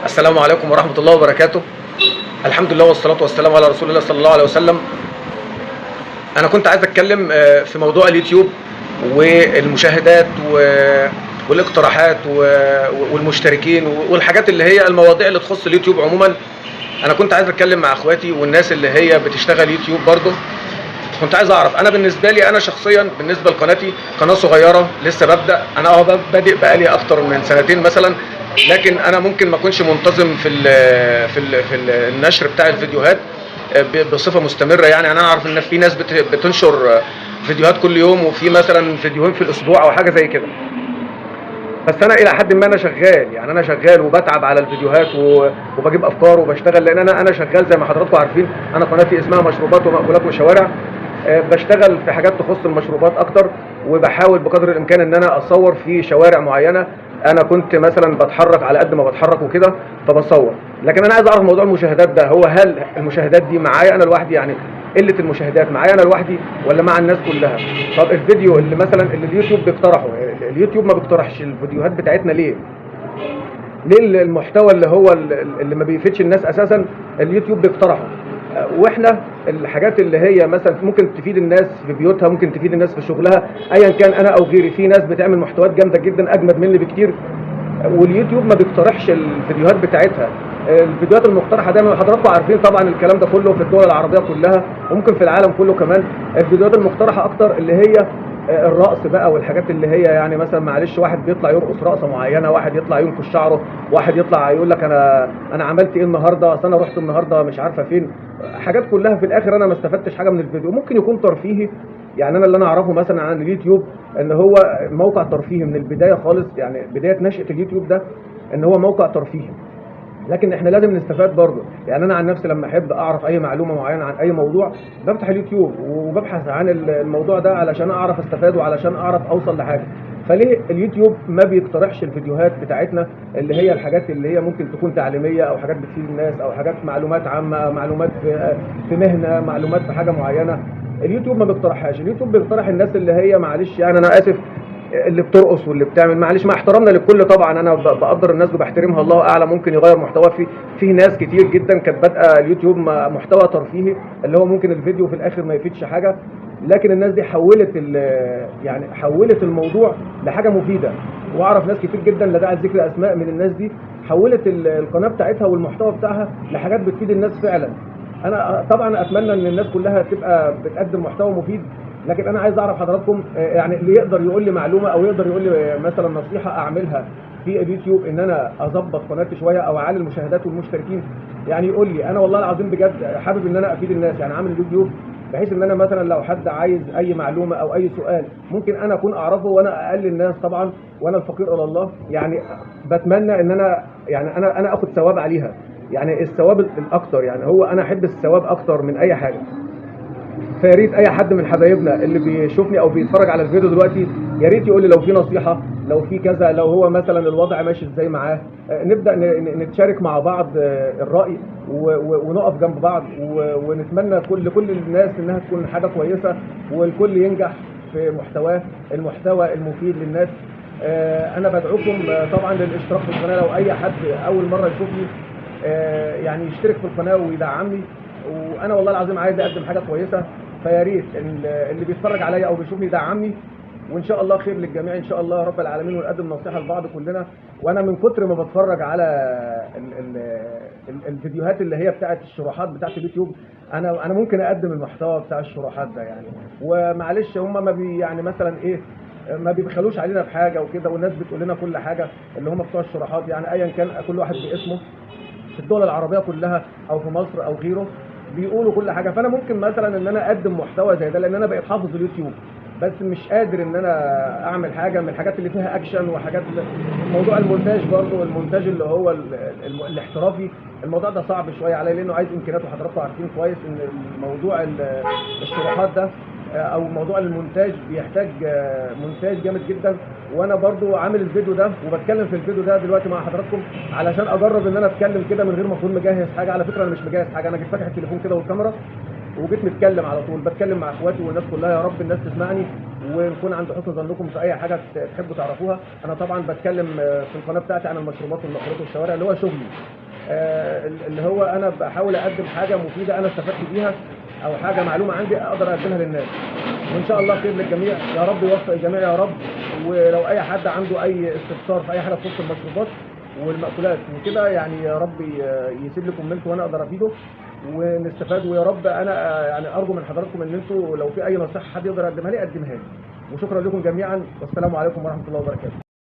السلام عليكم ورحمة الله وبركاته. الحمد لله والصلاة والسلام على رسول الله صلى الله عليه وسلم. أنا كنت عايز أتكلم في موضوع اليوتيوب والمشاهدات والاقتراحات والمشتركين والحاجات اللي هي المواضيع اللي تخص اليوتيوب عموما. أنا كنت عايز أتكلم مع أخواتي والناس اللي هي بتشتغل يوتيوب برضه. كنت عايز اعرف، انا بالنسبة لي، انا شخصيا بالنسبة لقناتي، قناة صغيرة لسه ببدا، انا بادئ بقالي اكتر من سنتين مثلا، لكن انا ممكن ما اكونش منتظم في النشر بتاع الفيديوهات بصفة مستمرة. يعني انا اعرف ان في ناس بتنشر فيديوهات كل يوم، وفي مثلا فيديوهين في الاسبوع او حاجة زي كده، بس انا الى حد ما انا شغال، يعني انا شغال وبتعب على الفيديوهات وبجيب افكار وبشتغل، لان انا شغال زي ما حضراتكم عارفين. انا قناتي اسمها مشروبات ومأكولات وشوارع، بشتغل في حاجات تخص المشروبات اكتر، وبحاول بقدر الامكان ان انا اصور في شوارع معينة. انا كنت مثلا بتحرك على قد ما بتحرك وكده فبصور، لكن انا عايز اعرف موضوع المشاهدات ده، هو هل المشاهدات دي معايا انا لوحدي؟ يعني قلة المشاهدات معايا انا لوحدي ولا مع الناس كلها؟ طب الفيديو اللي مثلا اللي اليوتيوب بيقترحه، اليوتيوب ما بيقترحش الفيديوهات بتاعتنا ليه؟ ليه المحتوى اللي هو اللي ما بيفيدش الناس اساسا اليوتيوب بيقترحه؟ واحنا الحاجات اللي هي مثلا ممكن تفيد الناس في بيوتها، ممكن تفيد الناس في شغلها، ايا كان انا او غيري، في ناس بتعمل محتويات جامدة جدا اجمد مني بكتير، واليوتيوب ما بيقترحش الفيديوهات بتاعتها. الفيديوهات المقترحة دايما، حضراتكم عارفين طبعا الكلام ده كله في الدول العربية كلها وممكن في العالم كله كمان، الفيديوهات المقترحة اكتر اللي هي الرقص بقى والحاجات اللي هي يعني مثلا معلش واحد بيطلع يرقص رقصه معينة، واحد يطلع ينكش شعره، واحد يطلع يقول لك انا عملت ايه النهارده، اصل انا رحت النهارده مش عارفه فين، حاجات كلها في الاخر انا ما استفدتش حاجة من الفيديو. ممكن يكون ترفيهي، يعني انا اللي انا اعرفه مثلا عن اليوتيوب ان هو موقع ترفيهي من البداية خالص، يعني بداية نشاة اليوتيوب ده ان هو موقع ترفيهي، لكن احنا لازم نستفاد برضه. يعني انا عن نفسي لما احب اعرف اي معلومة معينة عن اي موضوع بفتح اليوتيوب وببحث عن الموضوع ده علشان اعرف استفاد وعلشان اعرف اوصل لحاجة. فليه اليوتيوب ما بيقترحش الفيديوهات بتاعتنا اللي هي الحاجات اللي هي ممكن تكون تعليمية او حاجات بتفيد الناس او حاجات معلومات عامة، معلومات في مهنة، معلومات في حاجة معينة؟ اليوتيوب ما بيقترحهاش. اليوتيوب بيقترح الناس اللي هي معلش يعني انا اسف اللي بترقص واللي بتعمل، معلش مع احترامنا للكل طبعا، انا بقدر الناس وبحترمها، الله اعلم ممكن يغير محتواه. في ناس كتير جدا كانت بادئه اليوتيوب محتوى ترفيهي اللي هو ممكن الفيديو في الاخر ما يفيدش حاجة، لكن الناس دي حولت الموضوع لحاجة مفيدة. واعرف ناس كتير جدا لا داعي لذكر اسماء من الناس دي حولت القناة بتاعتها والمحتوى بتاعها لحاجات بتفيد الناس فعلا. انا طبعا اتمنى ان الناس كلها تبقى بتقدم محتوى مفيد، لكن انا عايز اعرف حضراتكم، يعني اللي يقدر يقول لي معلومة او يقدر يقول لي مثلا نصيحة اعملها في اليوتيوب ان انا اظبط قناتي شوية او اعلي المشاهدات والمشتركين، يعني يقول لي. انا والله العظيم بجد حابب ان انا افيد الناس، يعني عامل اليوتيوب بحيث ان انا مثلا لو حد عايز اي معلومة او اي سؤال ممكن انا اكون اعرفه، وانا اقل الناس طبعا وانا الفقير الى الله، يعني بتمنى ان انا يعني انا اخد ثواب عليها، يعني الثواب الاكتر، يعني هو انا احب الثواب اكتر من اي حاجة. فيا ريت اي حد من حبايبنا اللي بيشوفني او بيتفرج على الفيديو دلوقتي يا ريت يقول لي لو في نصيحة، لو في كذا، لو هو مثلا الوضع ماشي ازاي معاه، نبدا نتشارك مع بعض الراي ونقف جنب بعض ونتمنى لكل الناس انها تكون حاجة كويسة والكل ينجح في محتواه، المحتوى المفيد للناس. انا بدعوكم طبعا للاشتراك في القناة، لو اي حد اول مرة يشوفني، يعني يشترك في القناة ويدعمني، وانا والله العظيم عايز اقدم حاجة كويسة، فيا ريت اللي بيتفرج عليا او بيشوفني يدعمني، وان شاء الله خير للجميع ان شاء الله رب العالمين، ونقدم نصيحة لبعض كلنا. وانا من كتر ما بتفرج على الفيديوهات اللي هي بتاعه الشروحات بتاعه اليوتيوب، انا ممكن اقدم المحتوى بتاع الشروحات ده يعني، ومعلش هم ما بي يعني مثلا ايه ما بيبخلوش علينا بحاجة وكده، والناس بتقول لنا كل حاجة اللي هم بتوع الشروحات، يعني ايا كان كل واحد باسمه في الدول العربية كلها او في مصر او غيره بيقولوا كل حاجة. فانا ممكن مثلا ان انا اقدم محتوى زي ده لان انا بقيت حافظ اليوتيوب، بس مش قادر ان انا اعمل حاجة من الحاجات اللي فيها اكشن وحاجات موضوع المونتاج برضو، المونتاج اللي هو الاحترافي، الموضوع ده صعب شوية عليا لانه عايز امكانيات، وحضراتكم عارفين كويس ان موضوع الشروحات ده او موضوع المونتاج بيحتاج مونتاج جامد جدا. وانا برضو عامل الفيديو ده وبتكلم في الفيديو ده دلوقتي مع حضراتكم علشان اجرب ان انا اتكلم كده من غير ما اكون مجهز حاجة. على فكرة انا مش مجهز حاجة، انا جيت فاتح التليفون كده والكاميرا وجيت متكلم على طول، بتكلم مع اخواتي والناس كلها، يا رب الناس تسمعني ونكون عند حسن ظنكم في اي حاجة تحبوا تعرفوها. انا طبعا بتكلم في القناة بتاعتي عن المشروبات والمأكولات والشوارع اللي هو شغلي. اللي هو انا بحاول اقدم حاجة مفيدة انا استفدت بيها، او حاجة معلومة عندي اقدر اقدمها للناس. وان شاء الله خير للجميع، يا رب يوفق الجميع يا رب. ولو اي حد عنده اي استفسار في اي حاجة تخص المشروبات والمأكولات وكده، يعني يا رب يسيب لي comment وانا اقدر افيده ونستفاد. ويا رب انا يعني ارجو من حضراتكم ان انتوا لو في اي نصيحة حد يقدر يقدمها لي قدمها لي. وشكرا لكم جميعا، والسلام عليكم ورحمة الله وبركاته.